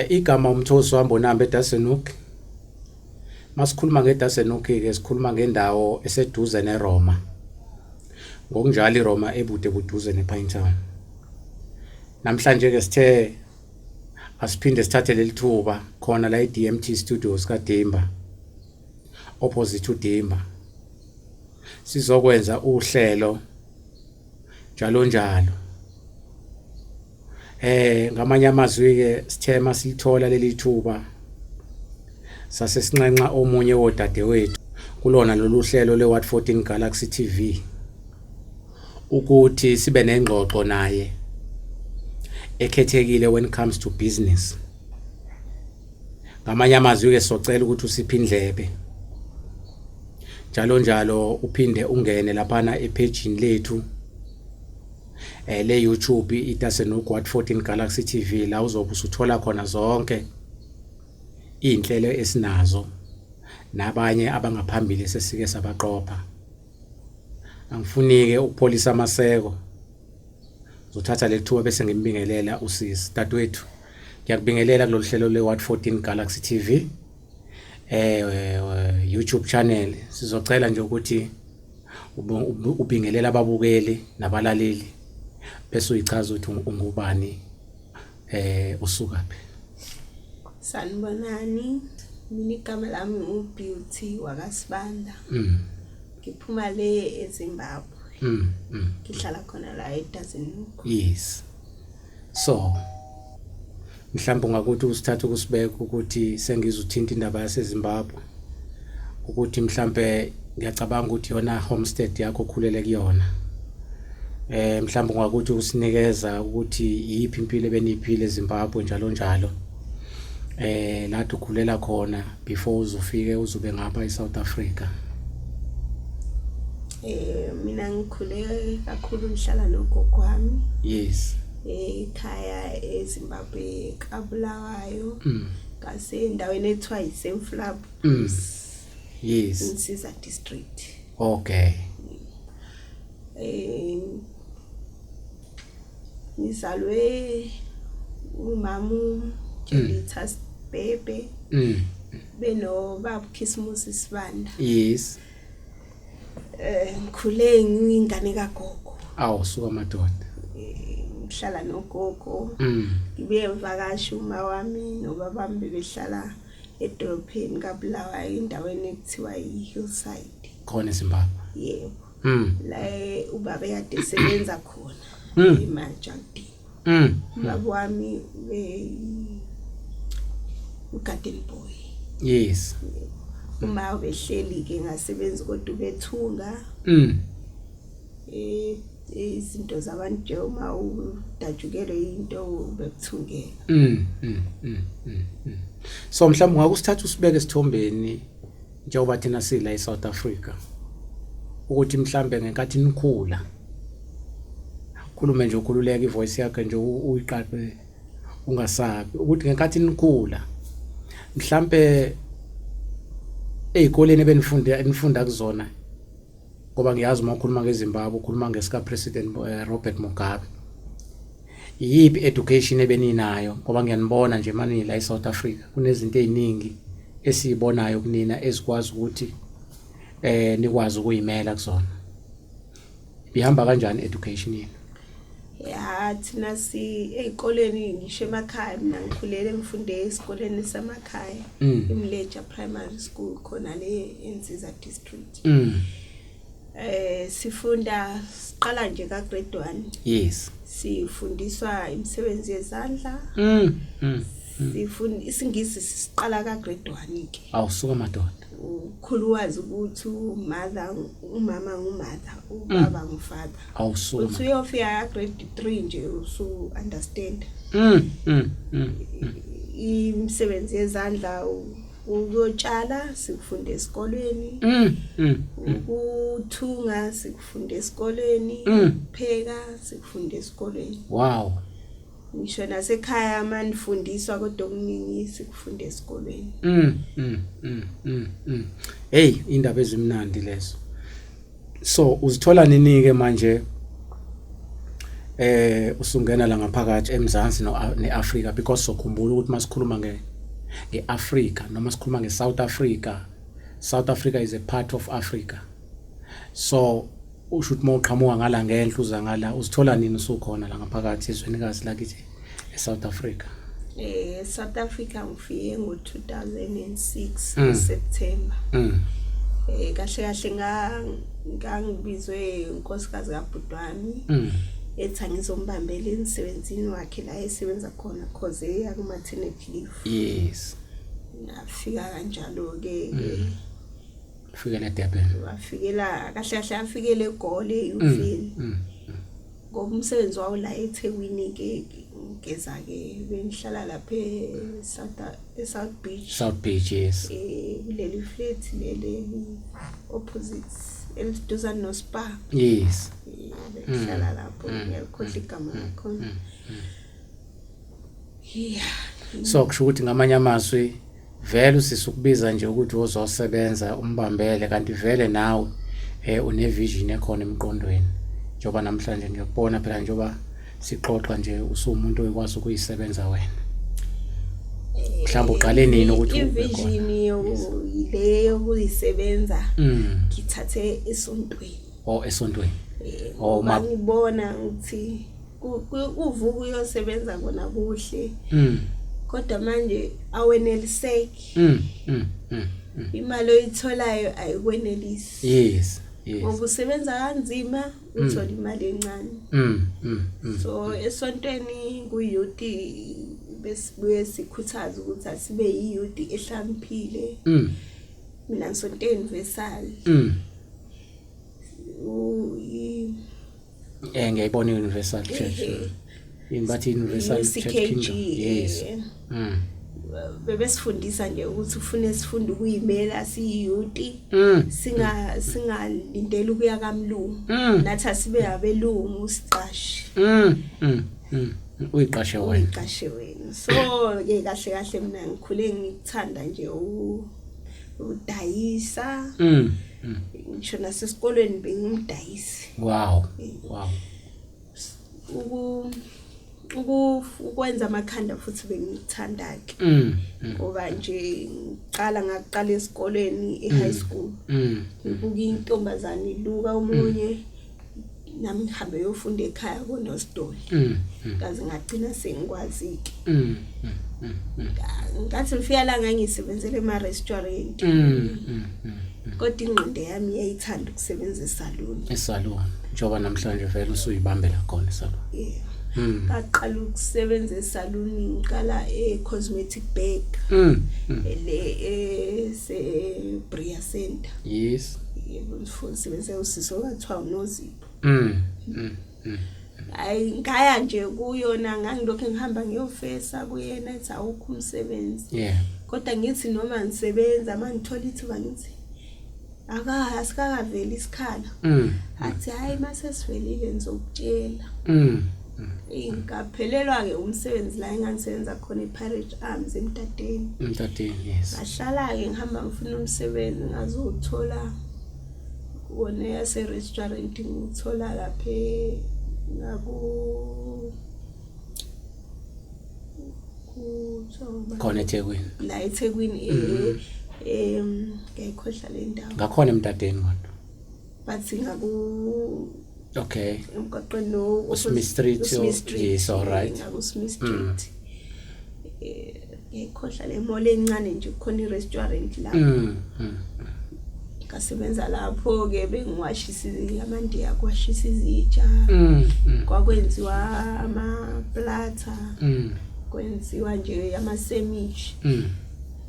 Igama uMthosi wambonambe eDassenhoek. Masikhuluma ngeDassenhoek ke sikhuluma ngendawo eseduze neRoma. Ngokunjalo iRoma ebude buduze nePinetown. Namhlanje ke sithe asiphinde sithathe leli thuba khona la eDMT Studios kaDimba, opposite uDimba. Sizokwenza uhlelo njalo njalo. Ngamanye amazwi ke sithe masilithola leli thuba sase sinxenxa omunye wodadewethu kulona lolu hlelo le Ward 14 Galaxy TV ukuthi sibe nengxoxo naye ekhethekile when it comes to business. Ngamanye amazwi ke socela ukuthi usiphe indlebe njalo njalo, uphinde ungene laphana ephejini lethu le YouTube iDassenhoek Ward 14 Galaxy TV, la uzobe usuthola khona zonke izinhlelo esinazo nabanye abangaphambili sesike sabaqopha. Angifunike ukupholisa amaseko, ngizothatha leli thuba bese ngimbingelela usisi. Dadewethu, ngiyakubingelela kulolu hlelo le Ward 14 Galaxy TV YouTube channel. Sizocela nje ukuthi ubingelela ababukeli nabalaleli bese uyichaza ukuthi ungubani, usukaphi. Sanibonani, mina igama lami uBeauty wakaSibanda. Ngiphuma le eZimbabwe. Ngihlala khona la eDassenhoek. Yes. So mhlawumbe ungakuthi usithatha ukusibeka ukuthi sengizuthinta indaba yaseZimbabwe, ukuthi mhlambe ngiyacabanga ukuthi yona homestead yakho okhulele kuyona. Mhlawumbe ungakuthi usinikeza ukuthi iyiphi impilo ebeniyiphile eZimbabwe njalo njalo. Lapho ukhulela khona before uzufike uzube ngapha eSouth Africa. Mina ngikhule kakhulu ngihlala nogogo wami. Ekhaya eZimbabwe kaBulawayo. Ngasendaweni ethiwa yiSemflab. Insiza district. Ngizalwe umama Jelita Bebe. Beno baba Christmas Sibanda. Ngikhule ngiyingane kagogo. Awu, suka madoda. Ngihlala nogogo. Ngibuye ngivakashe uma wami nobaba wami, bebehlala edolopheni kaBulawayo endaweni ekuthiwa yi-Hillside. Khona eZimbabwe. Yebo. La ubaba ekade esebenza khona emajardini. Ubaba wami ube ugarden boy. Uma ubehleli ke ngasebenzi kodwa ubethunga. Izinto zabantu nje, uma udatshukelwe into ubekuthungela. So mhlawumbe ungakusithatha usibeke esithombeni njengoba thina sila eSouth Africa, ukuthi mhlambe ngenkathi nikhula, khulume nje ukhululeka, ivoice yakhe nje uyiqaqe ungasabi, ukuthi ngenkathi nikhula mhlambe ezikoleni ebenifunda nifunda kuzona, ngoba ngiyazi uma ukhuluma ngeZimbabwe ukhuluma ngesika President Robert Mugabe, iyiphi education ebeninayo? Ngoba ngiyanibona nje manje la eSouth Africa kunezinto eziningi esizibonayo kunina ezikwazi ukuthi nikwazi ukuyimela kuzona. Bihamba kanjani education yenu? Ya, thina si ey'koleni ngisho emakhaya, mina ngikhulele ngifunde esikoleni samakhaya, iMleja Primary School khona le eNsiza District. Sifunda siqala nje ka grade 1. Sifundiswa imisebenzi yezandla. Sifunda isiNgisi, siqala ka grade 1 ke. Awusuka madoda. Ukhulu wazi ukuthi umother, umama ngumother, ubaba ngufather. Awusuka. Uthi uyofika ka grade 3 nje usu understand. Imisebenzi yezandla, ukuyotshala sikufunde esikolweni, ukuthunga sikufunde esikolweni, ukupheka sikufunde esikolweni. Ngisho nasekhaya manifundiswa, kodwa okuningi sikufunde esikolweni. Hey, indaba ezimnandi lezo. So uzithola nini ke manje Usungena la ngaphakathi eMzansi no neAfrika, because sokhumbula ukuthi masikhuluma ngeAfrika noma sikhuluma ngeSouth Africa, South Africa is a part of Africa. So usho ukuthi mawuqhamuka ngala ngenhla uza ngala, uzithola nini usukhona la ngaphakathi ezwenikazi lakithi eSouth Africa? South Africa ngifike ngo-2006 September. Kahle kahle ngangibizwe unkosikazi kabhuti wami ethi angizombambela emsebenzini wakhe la esebenza khona, cause eya ku-maternity leave. Ngafika kanjalo-ke. Fikela eDurban. Wafikela, kahle kahle afikele eGoli, eYouthville, ngoba umsebenzi wawo la eThekwini-ke. Ngeza-ke, bengihlala lapha e-South Beach. South Beach, yes. Kuleli flat leli opposite, eliduzane no-Spar. Bengihlala lapho, ngiyalikhohlwa igama lakhona, yeah. So kusho ukuthi ngamanye amazwi vele usisi ukubiza nje ukuthi uzosebenza umbambele, kanti vele nawe une vision ekhona emqondweni, njengoba namhlanje ngiyakubona phela, njengoba sixoxa nje, usuwumuntu oyikwazi ukuyisebenza wena. Mhlawumbe uqale nini ukuthi ube khona? I-vision le yokuyisebenza ngithathe esontweni. Oh, esontweni. Oh, ngoba ngibona ukuthi uvuka uyosebenza kona kuhle, kodwa manje aweneliseki. Imali oyitholayo ayikwenelisi. Ngoba usebenza kanzima, uthola imali encane. So esontweni ku-youth besibuye sikhuthaze ukuthi asibe yi-youth ehlakaniphile. Mina ngisonto e-Universal. Ngiyayibona i-Universal Church. Yini bathi Universal Church UCKG. Kingdom. Yes. Bebesifundisa nje ukuthi ufune sifunde ukuyimela siyi-youth, singalindeli ukuya kamlungu. Nathi asibe abelungu, siqashe. Uyiqashe wena. Uyiqashe wena. So ke kahle kahle mina ngikhule ngikuthanda nje udayisa. Ngisho nasesikolweni bengumdayisi. Ukwenza amakhanda futhi bengikuthanda ke. Ngoba nje ngiqala, ngaqala esikolweni, e-high school. Ngibuka intombazane iluka omunye, nami ngihambe yofunda ekhaya koNosidoli. Kaze ngagcina sengikwazi ke. Ngathi ngifika la ngangisebenzela ema restaurant. Kodwa ingqondo yami iyayithanda ukusebenza esaluni. Esalon. Njengoba namhlanje vele usuyibambela khona esalon. Yeah. Ngaqala ukusebenza esaluni, ngiqala e-Cosmetic Bag. Le ese Bria Center. Yebo, ngisebenza usisi okuthiwa uNozipho. Hayi, ngaya nje kuyona, ngangilokhu ngihamba ngiyofesa kuyena, ethi awukho umsebenzi. Kodwa ngithi noma ngisebenza, mangithola ithuba ngithi aka asikakaveli isikhala. Athi hayi, mase sivelile ngizokutshela. Ngaphelelwa ke umsebenzi la engangisebenza khona, ePirate Arms eMtateni. Mtateni, yes. Ngahlala ke ngihamba ngifuna umsebenzi, ngazowuthola wona yase restaurant, ngithola lapha ngaku kuthiwa Khona eThekwini. La eThekwini, ngiyayikhohlwa le ndawo. Ngakhona eMtateni kodwa. But ngaku emgwaqweni no uSmith Street, uSmith Street. Yes, all right. Ngaku Smith Street. Ngiyayikhohlwa le mall encane nje, kukhona i-restaurant lapho. Ngasebenza lapho ke, bengiwashisa amandiya, kwashisa izitsha. Kwakwenziwa ama-platter. Kwenziwa nje ama-sandwich.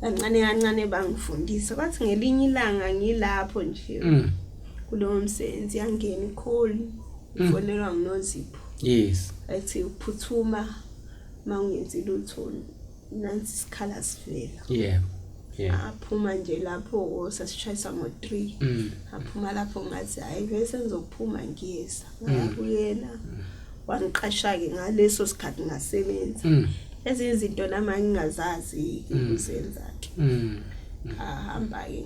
Kancane kancane bangifundisa, kwathi ngelinye ilanga ngilapho nje kulowo msebenzi, yangena i-call, ngifonelwa nguNozipho. Ethi uphuthuma, mawungenzi lutho, nansi isikhala sivela. Aphuma nje lapho, sasishayisa ngo-3. Aphuma lapho, ngathi hayi, vese ngizophuma ngiyeza. Ngaya kuyena, wangiqasha-ke ngaleso sikhathi, ngasebenza. Ezinye izinto nami angingazazi ukuzenza-ke. Ngahamba-ke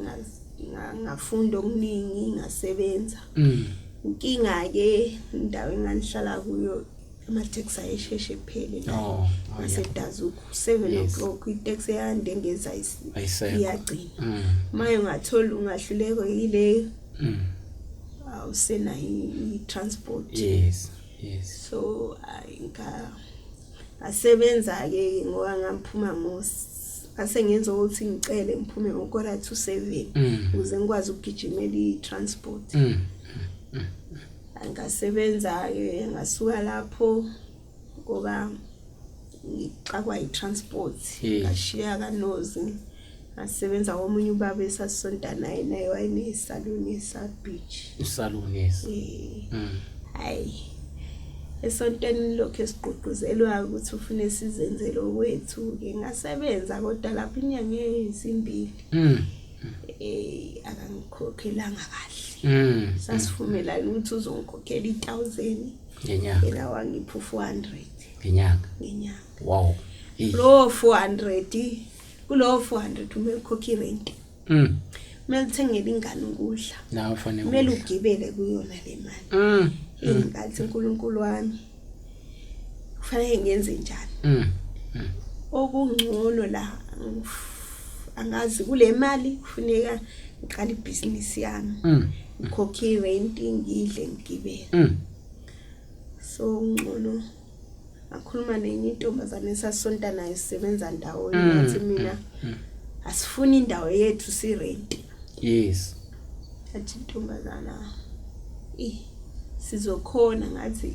ngafunda okuningi, ngasebenza. Inkinga-ke, indawo engangihlala kuyo Amateksi ayesheshe ephele la Oh, oh yeah. ngasedazuku 7 o'clock iteksi eyandengeza Ayisekho. iyagcina. Maye ungathola ungahluleko yile awusenayo i-transport. Yes. Yes. So ayi ngasebenza ke ngoba ngamphuma ngo asengenza ukuthi ngicele ngiphume ngo 6:45 ukuze ngikwazi ukugijimela i-transport. Ngasebenza ke ngasuka lapho ngoba ngixakwa i-transport ngashiya kaNozi ngasebenza komunye ubaba esasonta naye naye wayenesaluni eSouth Beach. Isaluni yes. Hayi esontweni lokho esigqugquzelwa ukuthi ufune sizenzele okwethu ke ngasebenza kodwa lapho inyanga ezimbili akangikhokhelanga kahle. Sasivumelana ukuthi uzongikhokhela i1000 ngenyanga, yena wangipha u400 ngenyanga. Ngenyanga. Wow. Lo 400 kulo 400 kumele ukhokhe irent. Kumele uthengele ingane ukudla. Nawe ufanele kumele ukudla. Ugibele kuyona le mali. Ingathi uNkulunkulu wami kufanele ngiyenze njani? Okungcono la angazi kule mali kufuneka ngiqale ibhizinisi yami. Ngikhokhe irent ngidle ngigibele. So ngcono ngakhuluma nenye intombazane esasonta nayo sisebenza ndawonye ngathi mina asifuni indawo yethu sirent. Yes. Athi intombazana sizokhona ngathi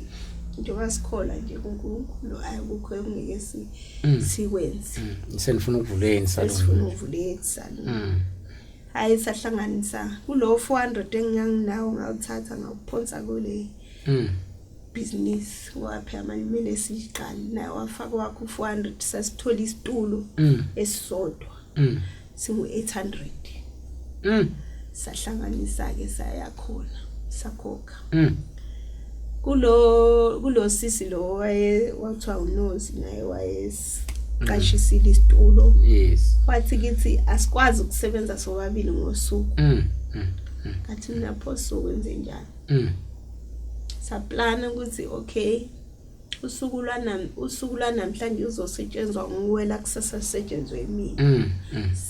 njengoba sikholwa nje kuNkulunkulu ayikho engeke sikwenze. Senifuna ukuvula isalon. Sifuna ukuvula isalon. Hayi sahlanganisa kulo 400 enganginawo ngawuthatha ngawuphonsa kule business ngoba phela manje kumele siyiqale naye wafaka wakho 400 sasithola isitulo esisodwa singu 800. Sahlanganisa ke saya khona sakhokha. Kulo sisi lo waye wathiwa uNozi naye wayesiqashisile isitulo. Yes. Wathi kithi asikwazi ukusebenza sobabili ngosuku. Ngathi mina pho sokwenze njani? Saplana ukuthi okay usuku lwanamhlanje uzosetshenzwa nguwela kusasa sisetshenzwe mina.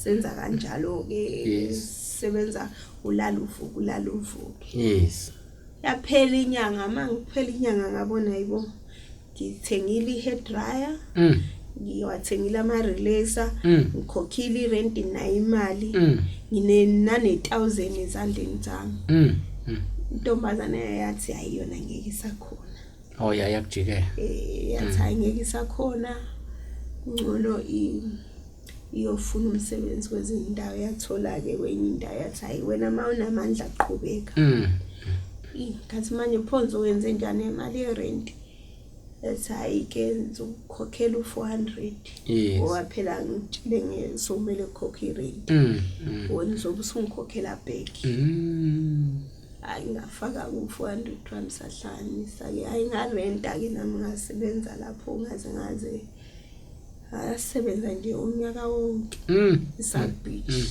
Senza kanjalo ke sebenza ulala uvuka ulala uvuka. Yes. Yaphela inyanga mangiphela inyanga ngabona yibo ngithengile i-hair dryer. Ngiwathengile ama relaxer, ngikhokhile irent nayo imali. Ngine nane 1000 ezandleni zami. Intombazane yathi ayiyona ngeke isakhona. Oh ya yakujikela. Yathi ayingeke isakhona ngcono iyofuna umsebenzi kwezinye indawo yathola ke kwenye indawo yathi hayi wena mawunamandla aqhubeka. Ngathi manje phonzo wenze njani imali yerent? Ethi hayi ke ngizokukhokhela u400. Yes. Ngoba phela ngitshele ngesomele ukukhokha irent. Wena uzobe usungikhokhela back. Hayi ngafaka ku400 rand sahlanganisa ke hayi ngarenta ke nami ngasebenza lapho ngaze ngasebenza nje unyaka wonke. South Beach.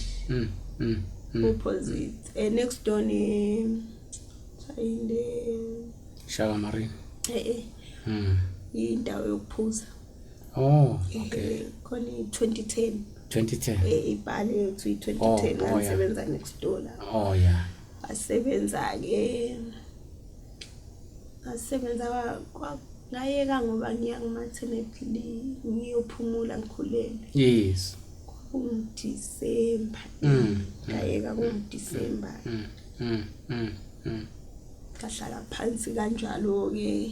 Opposite next door ne sayinde Shaka Marine. Indawo yokuphuza. Oh, okay. Khona 2010. 2010. Ibhale yethu 2010 ngasebenza next door la. Oh yeah. Asebenza ke asebenza ngayeka ngoba ngiya ku-maternity leave ngiyophumula ngikhulelwe. Yes. KunguDisemba. Ngayeka kunguDisemba. Ngahlala phansi kanjalo ke.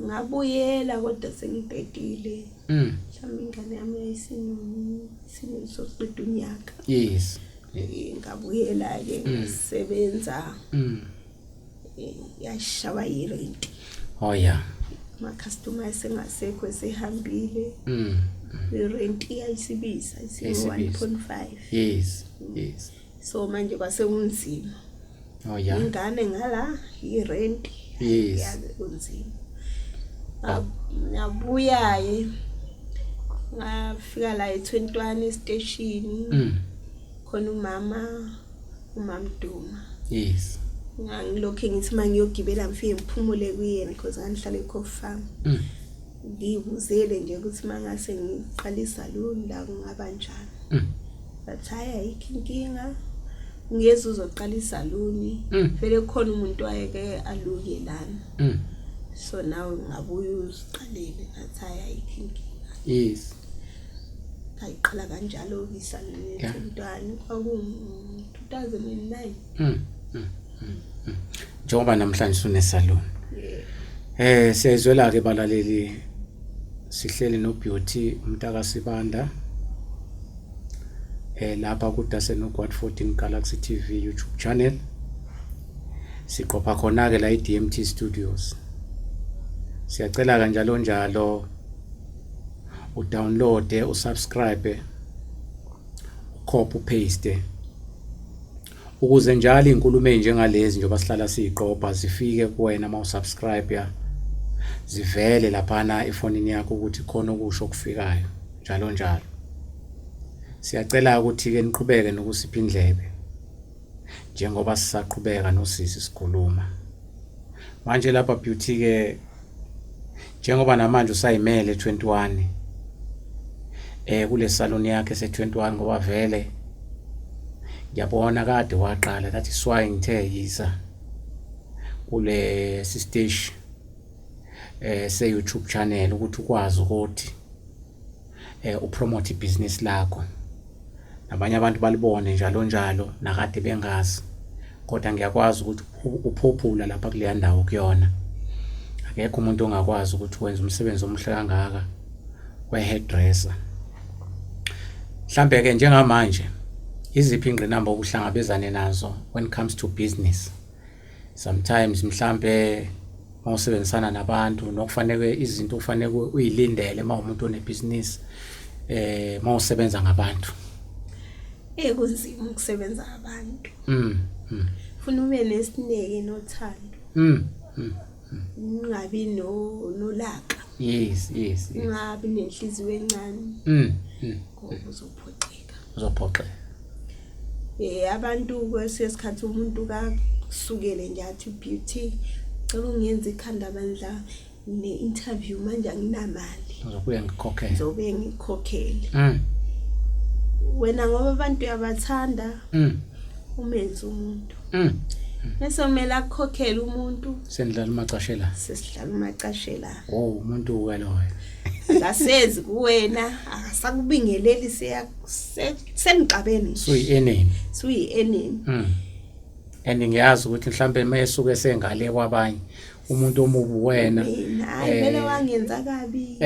Ngabuyela kodwa sengiqedile. Mhlawumbe ingane yami yayisinosoqeda unyaka. Yes. Ngabuyela ke ngasebenza. Yashawa irent. Oh yeah. Ama customer sengasekho sehambile. Irent iyayisibisa isiwu 1.5. Yes. Yes. So manje kwase kunzima. Oh yeah. Ingane ngala irent. Yes. Yaze kunzima. Ngabuya ke ngafika la e21 station. Khona umama uMamduma. Yes. Ngangilokhu ngithi uma ngiyogibela ngifike ngiphumule kuyena because ngangihlala eCoffee Farm. Ngiyibuzele nje ukuthi uma ngase ngiqale isaluni la kungaba njani. But hhayi, ayikho inkinga, ungeze uzoqala isaluni. Vele kukhona umuntu wayeke aluke lana. So nawe ungabuye uziqalele. Ngathi hhayi, ayikho inkinga. Ngayiqala kanjalo-ke isaluni ye-21, kwaku-2009. Njengoba namhlanje usunesaluni. Yeah. Siyayizwela ke balaleli, sihleli no Beauty umntaka Sibanda lapha ku Dasenogwat 14 Galaxy TV YouTube channel. Siqopha khona ke la e-DMT Studios. Siyacela kanjalo njalo udownload, usubscribe, ucopy, upaste ukuze njalo izinkulumo ezinjengalezi njengoba sihlala siyiqopha zifike kuwena uma usubscribe ya zivele laphana efonini yakho ukuthi khona okusho okufikayo njalo njalo. Siyacela ukuthi ke niqhubeke nokusipha indlebe njengoba sisaqhubeka nosisi sikhuluma. Manje lapha Beauty ke, njengoba namanje usayimele 21 kule salon yakhe se 21, ngoba vele ngiyabona kade waqala, that is why ngithe yiza kule siteshi se YouTube channel ukuthi ukwazi ukuthi upromote ibhizinisi lakho, nabanye abantu balibone njalo njalo nakade bengazi. Kodwa ngiyakwazi ukuthi uphophula lapha kuleya ndawo kuyona, akekho umuntu ongakwazi ukuthi wenze umsebenzi omuhle kangaka we-hairdresser. Mhlambe ke njengamanje iziphi ingqinamba okuhlangabezane nazo when it comes to business? Sometimes mhlambe mawusebenzisana nabantu, nokufanele izinto kufanele uyilindele mawumuntu onebhizinisi, mawusebenza ngabantu. Kunzima ukusebenza abantu. Funa ube nesineke nothando. Ungabi no nolaka. Yes. Ungabi nenhliziyo encane. Ngoba uzophoxeka. Uzophoxeka. Abantu kwesinye isikhathi umuntu kasukele nje athi, "Beauty, cela ungenze ikhanda bandla, ne-interview manje anginamali." Ngizobuye ngikhokhele. Ngizobuye ngikhokhele. Wena ngoba abantu uyabathanda, umenze umuntu. Bese kumele akukhokhele umuntu. Senidlala umacashela. Sesidlala umacashela. Oh, umuntu ke loyo. Akasezi kuwena, akasakubingeleli, seya senixabene nje. Suyi-enemy. Suyi-enemy. And ngiyazi ukuthi mhlambe mayesuke sengale kwabanye umuntu omubi wena. Mina, hayi vele wangenza kabi.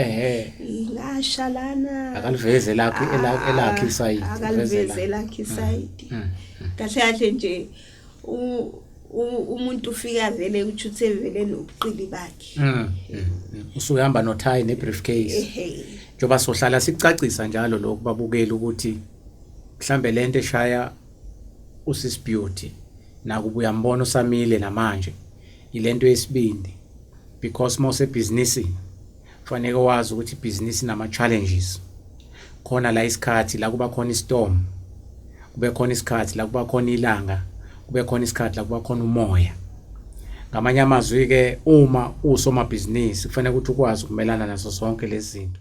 Ngasha lana. Akaliveze lakhe elakhe isayidi. Akaliveze elakhe isayidi. Kahle kahle nje umuntu ufika vele uthuthe vele nobuqili bakhe. Usuke hamba nothayi ne-briefcase. Njengoba sohlala sicacisa njalo lokhu babukeli ukuthi mhlambe lento eshaya uSis Beauty nakuba uyambona usamile namanje ilento yesibindi, because mawusebhizinisini kufanele wazi ukuthi ibhizinisi inama challenges. Khona la isikhathi la kuba khona istorm, kube khona isikhathi la kuba khona ilanga, kube khona isikhathi la kuba khona umoya. Ngamanye amazwi ke, uma usomabhizinisi kufanele ukuthi ukwazi ukumelana nazo zonke lezi zinto.